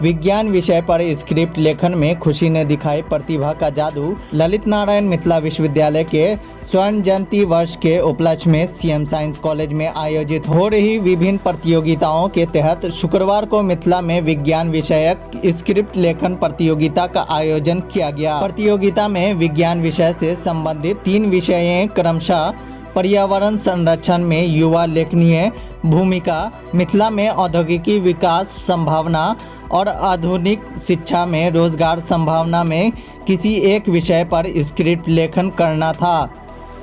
विज्ञान विषय पर स्क्रिप्ट लेखन में खुशी ने दिखाई प्रतिभा का जादू। ललित नारायण मिथिला विश्वविद्यालय के स्वर्ण जयंती वर्ष के उपलक्ष्य में सीएम साइंस कॉलेज में आयोजित हो रही विभिन्न प्रतियोगिताओं के तहत शुक्रवार को मिथिला में विज्ञान विषयक स्क्रिप्ट लेखन प्रतियोगिता का आयोजन किया गया। प्रतियोगिता में विज्ञान विषय से संबंधित 3 विषय क्रमशः पर्यावरण संरक्षण में युवा लेखनीय भूमिका, मिथिला में औद्योगिकी विकास संभावना और आधुनिक शिक्षा में रोजगार संभावना में किसी एक विषय पर स्क्रिप्ट लेखन करना था।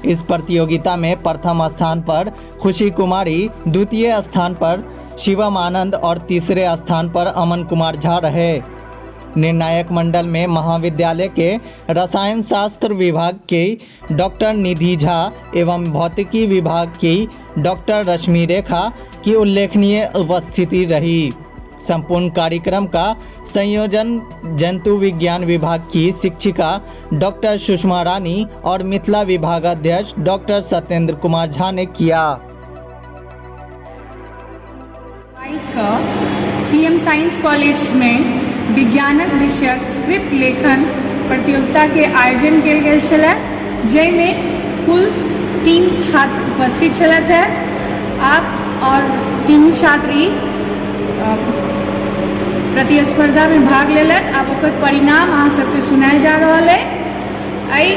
इस प्रतियोगिता में प्रथम स्थान पर खुशी कुमारी, द्वितीय स्थान पर शिवम आनंद और तीसरे स्थान पर अमन कुमार झा रहे। निर्णायक मंडल में महाविद्यालय के रसायन शास्त्र विभाग के डॉक्टर निधि झा एवं भौतिकी विभाग की डॉक्टर रश्मि रेखा की उल्लेखनीय उपस्थिति रही। संपूर्ण कार्यक्रम का संयोजन जंतु विज्ञान विभाग की शिक्षिका डॉक्टर सुषमा रानी और मिथिला विभागाध्यक्ष डॉक्टर सत्येंद्र कुमार झा ने किया। 22 क सी एम साइंस कॉलेजमे विज्ञानक विषयक स्क्रिप्ट लेखन प्रतियोगिताके आयोजन कयल गेल छलए, जाहिमे कुल 3 छात्र उपस्थित छलथि हेँ। आब आओर तीनू छात्र ई प्रतिस्पर्धामे भाग लेलथि। आब ओकर परिणाम अहाँ सबके सुनायल जा रहल अइ। एहि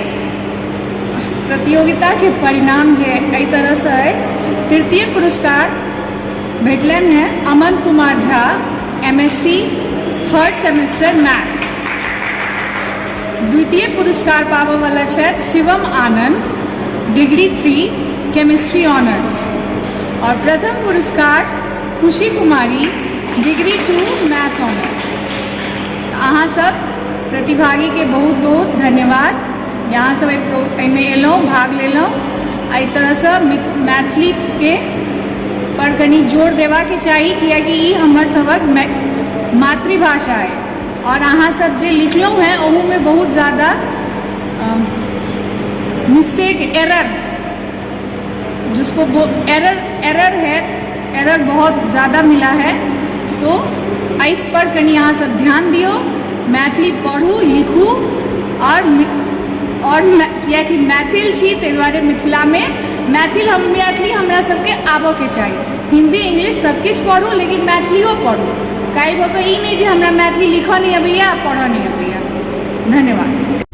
प्रतियोगिताके परिणाम जे एहि तरहसँ अइ: तृतीय पुरस्कार भेटलनि हेँ Aman Kumar Jha, M S C third semester math. द्वितीय पुरस्कार पाबयवला छथि Shivam Anand, degree 3, chemistry honours. आओर प्रथम पुरस्कार Khushi Kumari, degree 2, math honours. अहाँ सब प्रतिभागीके बहुत बहुत धन्यवाद जे अहाँ सब एहिमे एलहुँ, भाग लेलहुँ। एहि तरहसँ मैथिलीके पर कनि जोर देबाके चाही, कियाकि ई हमर सभक मातृभाषा अइ। आओर अहाँ सब जे लिखलहुँ हेँ, ओहूमे बहुत ज्यादा मिस्टेक, एरर जिसको वो एरर एरर है, एरर बहुत ज़्यादा मिला है। तो एहि पर कनि अहाँ सब ध्यान दियौ। मैथिली पढ़ू, लिखू आओर कियाकि मैथिल छी, ताहि दुआरे मिथिलामे मैथिल हम मैथिली हमरा सबके आबऽके चाही। हिन्दी, इंग्लिश सब किछु पढ़ू, लेकिन मैथिलियो पढ़ू। काल्हि भऽ कऽ ई नहि जे हमरा मैथिली लिखऽ नहि अबैए आ पढ़ऽ नहि अबैए। धन्यवाद।